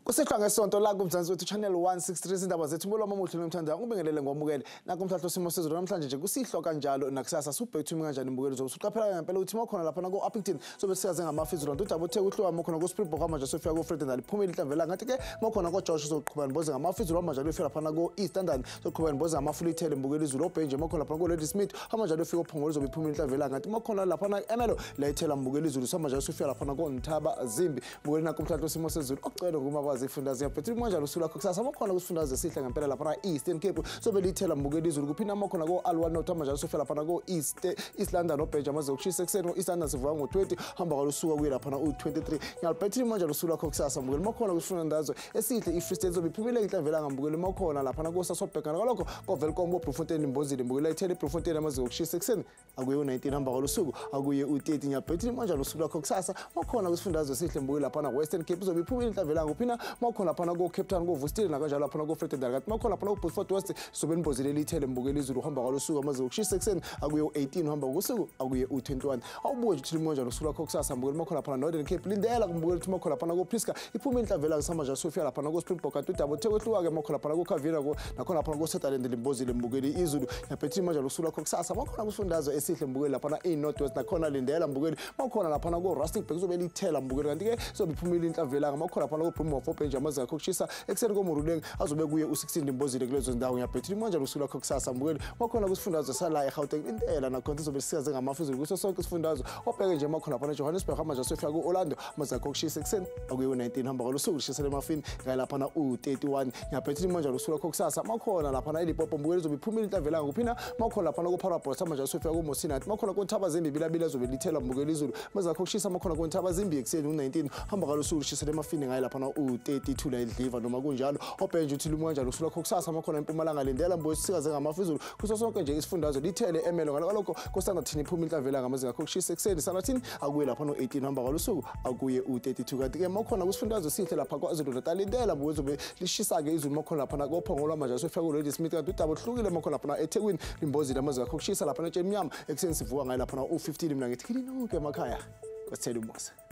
Kusihlwa ngesonto la kuMzansi wethu Channel 163 izindaba zethu mbolo omuhle nomthandayo ngibingelele ngomukele nakumhlahlo simo sezulu namhlanje nje kusihlwa kanjalo nakusasa subhekthumi kanjani imbukelo zokuthi uqaphela ngempela ukuthi mawukhona lapha na ko-Upington sobe siyaze ngamafu izulu udaba uthe kuhluka mawukhona ko-Springbok manje sofika ko-Vredendal liphumile inhlamvela ngathi ke mawukhona ko-George soqhubeka niboze ngamafu izulu manje lufika lapha na ko-East London soqhubeka niboze ngamafu lithele imbukelo izulu obhenje mawukhona lapha ko-Ladysmith manje lufika oPhongolo zobe iphumile inhlamvela ngathi mawukhona lapha na Ermelo la ithela mbukelo izulu samanje sofika lapha na koNtaba Zimbi mbukelo nakumhlahlo simo sezulu ocela nguma ifundazwe yaphethe manje usuku lakho kusasa amakhona kusifundazwe sihle ngempela lapha na Eastern Cape sobe lithela mbukelo izulu kuphinda amakhona ko Aliwal North manje sofika lapha na ko East London obheja amaze ukushisa ekuseni ko East London sivuka ngo20 hamba kwalusuka kuye lapha na u23 ngiyaliphethe manje usuku lakho kusasa mbukelo makhona kusifundazwe esihle iFree State zobe iphumile inhlamvela ngambukelo makhona lapha na ko Sasolburg ngalokho ko Welkom ko Bloemfontein imbozile mbukelo ithela iBloemfontein amaze ukushisa ekuseni akuye u19 hamba kwalusuku akuye u30 ngiyaliphethe manje usuku lakho kusasa makhona kusifundazwe esihle mbukelo lapha na Western Cape zobe iphumile inhlamvela nguphinda makhona lapha ko Cape Town ko Vustile nakanjalo lapha ko Vredendal kanti makhona lapha ko Beaufort West sobe nibozile lithele mbukelo izulu uhamba kwalusuku amaze ukushisa ekuseni akuye u18 uhamba kusuku akuye u21 awubuke nje ukuthi limonja losuku lakho kusasa mbukelo makhona lapha Northern Cape lindela kumbukelo ukuthi makhona lapha ko Prieska iphume inhlamvela kusama nje sofika lapha ko Springbok kanti udaba uthe kwehluka ke makhona lapha ko Kavira ko nakhona lapha ko Sutherland limbozile mbukelo izulu ngiyaphethe manje losuku lakho kusasa makhona kusifundazwe esihle mbukelo lapha na eNorth West nakhona lindela mbukelo makhona lapha ko Rustenburg kuzobe lithela mbukelo kanti ke sobe iphumile inhlamvela ngamakhona lapha ko Bloemhof obhenje amaze akho kushisa ekuseni koMoruleng azobe kuye u16 limbozile kulezo zindawo ngiyabhethile manje usuku lakho kusasa mbukeli makhona kusifundazwe sala eGauteng intela nakhona izobe sikaze ngamafu izulu kuso sonke isifundazwe obheke nje makhona lapha eJohannesburg manje sofika ku-Orlando amaze akho kushisa ekuseni akuye u19 hamba kwalusuku lishisela emafini ngaye lapha na u31 ngiyabhethile manje usuku lakho kusasa makhona lapha na eLimpopo mbukeli izobe iphumile inhlamvela nguphinda makhona lapha na ku-Phalaborwa manje sofika kuMosina makhona kuNtaba Zimbi bilabila zobe lithela mbukeli izulu amaze akho kushisa makhona kuNtaba Zimbi ekuseni u19 hamba kwalusuku lishisela emafini ngaye lapha na u32 la edliva noma kunjalo obhenje uthi lumi kanjalo usuku lakho kusasa amakhona eMpumalanga lindela mbuye sikaze ngamafu izulu kuso sonke nje isifundazwe lithele emelo ngalokho koSandathini iphuma inhlamvela ngamazinga akho kushisa ekuseni Sandathini akuye lapha no18 hamba kwalusuku akuye u32 kanti ke makhona kusifundazwe sihle lapha kwaZulu Natal lindela mbuye zobe lishisa ke izulu makhona lapha nakoPhongolo manje sofika kuLadysmith kanti udaba luhlukile makhona lapha eThekwini limbozile amazinga akho kushisa lapha eTshemnyama ekuseni sivuka ngaye lapha u15 mina ngithi kini nonke emakhaya kwasithela umusa.